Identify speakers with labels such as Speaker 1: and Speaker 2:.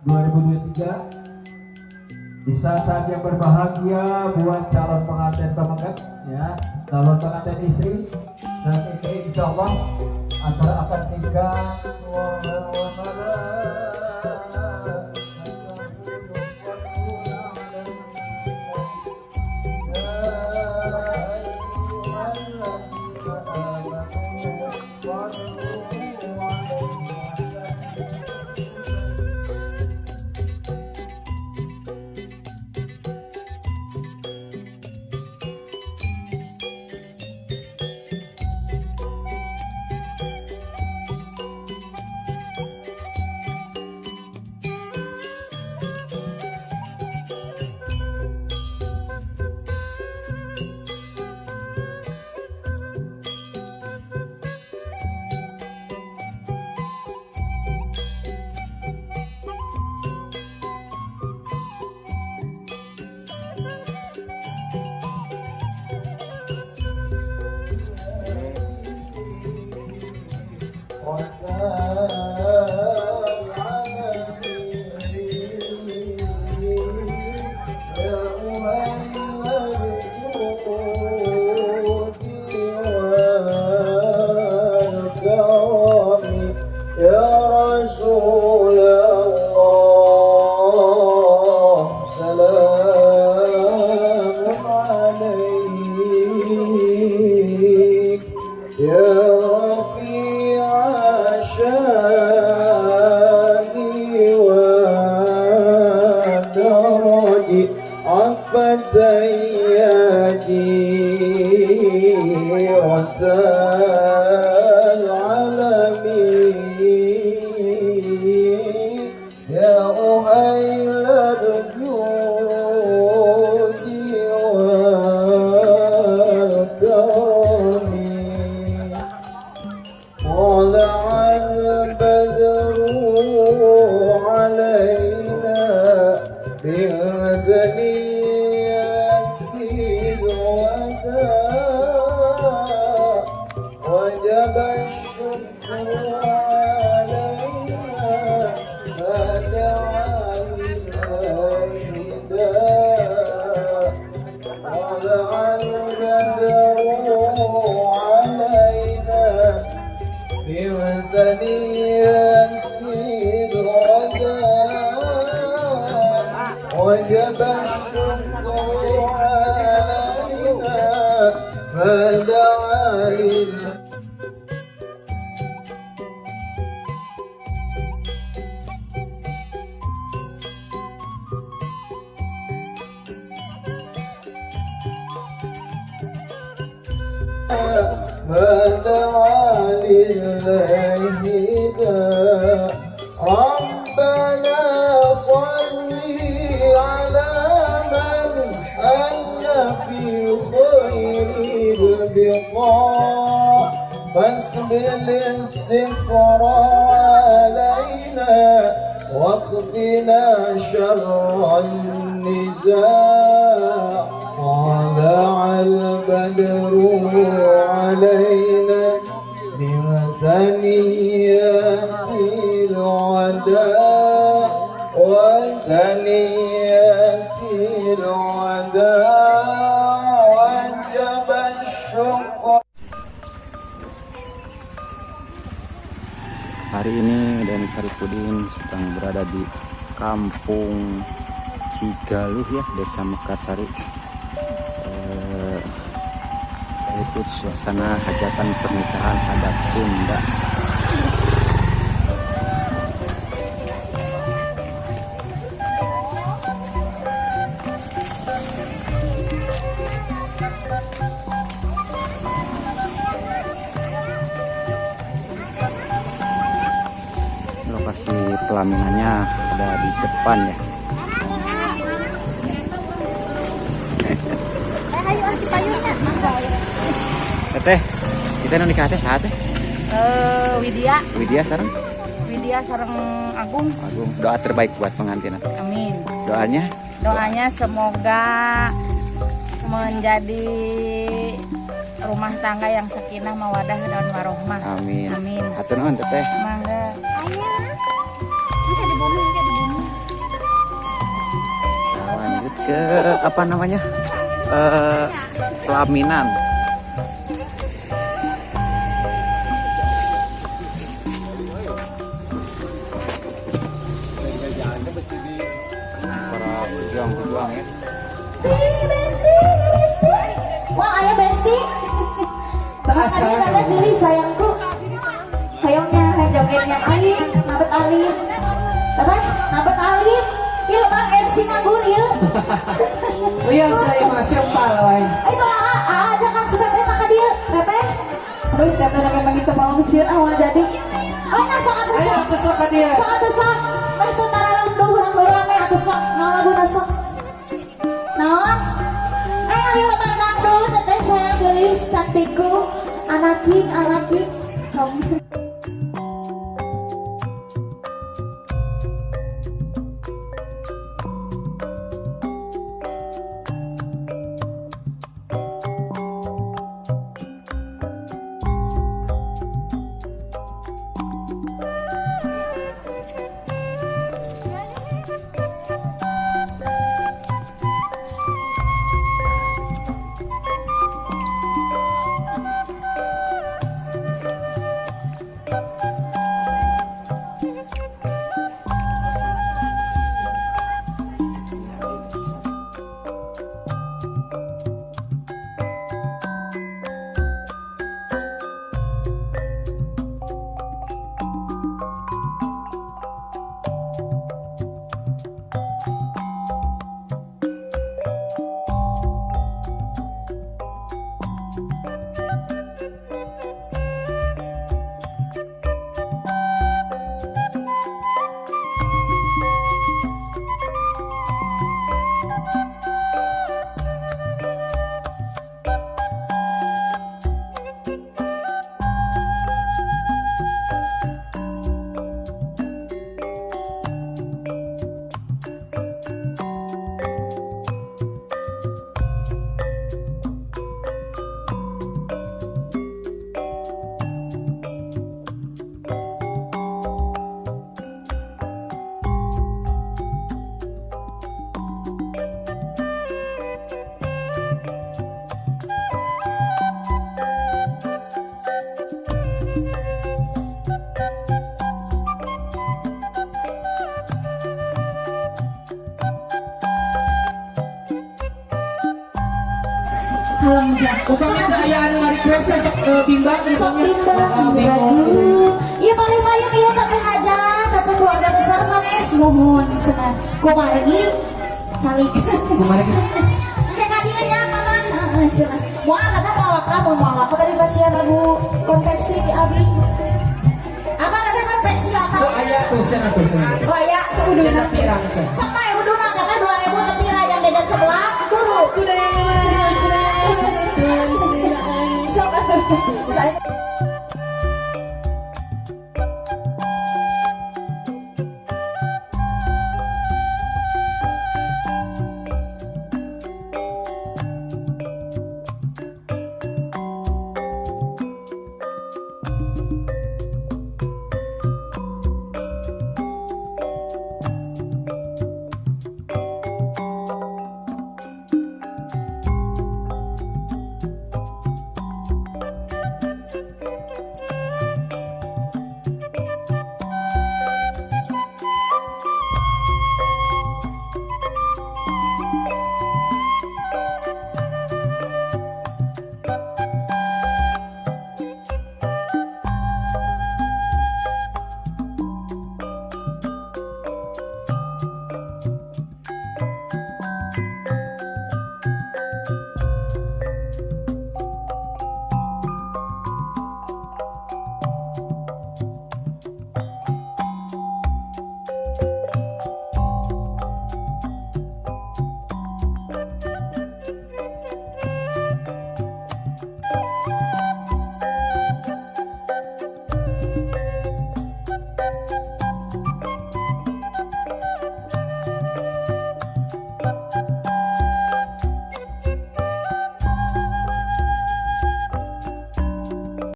Speaker 1: 2023, di saat-saat yang berbahagia buat calon pengantin pameget ya, calon pengantin istri. Saat ini insya Allah acara akad nikah.
Speaker 2: يا رسول الله سلام عليك يا رفيع الشان والدرج، عطفة يا جيرة العالمين، يا أهيل الجود والكرم. طلع البدر علينا من ثنيات الوداع، وجب الشكر علينا ما دعا لله داع. طلع البدر علينا من ثنيات الوداع، وجب الشكر علينا ما دعا لله. ما دعا لله داع. ربنا صل على من حل في خير البقاع، فاسبل الستر علينا واقنا شر النزاع. طلع البدر علينا من ثنيات الوداع، وثنيات الوداع، وجب الشكر.
Speaker 3: Hari ini Deni Saripudin sedang berada di Kampung Cigaluh ya, Desa Mekarsari. Ikut suasana hajatan pernikahan adat Sunda. Lokasi pelaminannya ada di depan ya.
Speaker 4: Ayo cipayungnya.
Speaker 3: Teteh, kita nu nikah teh saha teh?
Speaker 4: Widya.
Speaker 3: Widya sareng?
Speaker 4: Widya sareng Agung.
Speaker 3: Agung. Doa terbaik buat pengantin.
Speaker 4: Amin.
Speaker 3: Doanya?
Speaker 4: Doanya semoga menjadi rumah tangga yang sakinah, mawadah dan warohmah.
Speaker 3: Amin.
Speaker 4: Amin.
Speaker 3: Hatur nuhun, Teteh.
Speaker 4: Mangga. Ayah. Engke di bumi, engke di bumi.
Speaker 3: Ke apa namanya? Pelaminan. Para pejuang-pejuang ya.
Speaker 5: Besti, besti. Wah, ayah besti. Makanya tante geli sayangku. Hayongnya, hayong jogetnya alim, nabet alim. Apa? Nabet alim. Ieu lebar MC nganggur ieu.
Speaker 1: Iya, saya mah cempal wae.
Speaker 5: Itu ada kan si teteh maka dia, teteh. Aduh, si teteh memang itu mau mesir awal jadi. Oh, nah sok atuh sok.
Speaker 1: Ayo atuh sok ka dieu.
Speaker 5: Sok atuh sok. Mah teu tararunduh urang rame atuh sok. Naon laguna sok? Naon? Ayo lebar dangdut teteh sayang geulis cantikku. Anaking, anaking. Kamu.
Speaker 1: Upami teu aya anu request sok bimbang
Speaker 5: Sok bimbang. Iya paling payung ieu teteh hajat, teteh keluarga besar sanes muhun cenah. Kumargi calik.
Speaker 1: Kumargi.
Speaker 5: Engke ka dieu nya mamang heeh cenah. Moal teteh moal waka, moal waka bari pasian lagu konveksi di abi. Apa teteh konveksi apa?
Speaker 1: Tuh aya tuh cenah tuh.
Speaker 5: Oh aya tuh udah.
Speaker 1: Janda pirang cenah.
Speaker 5: Sok bae.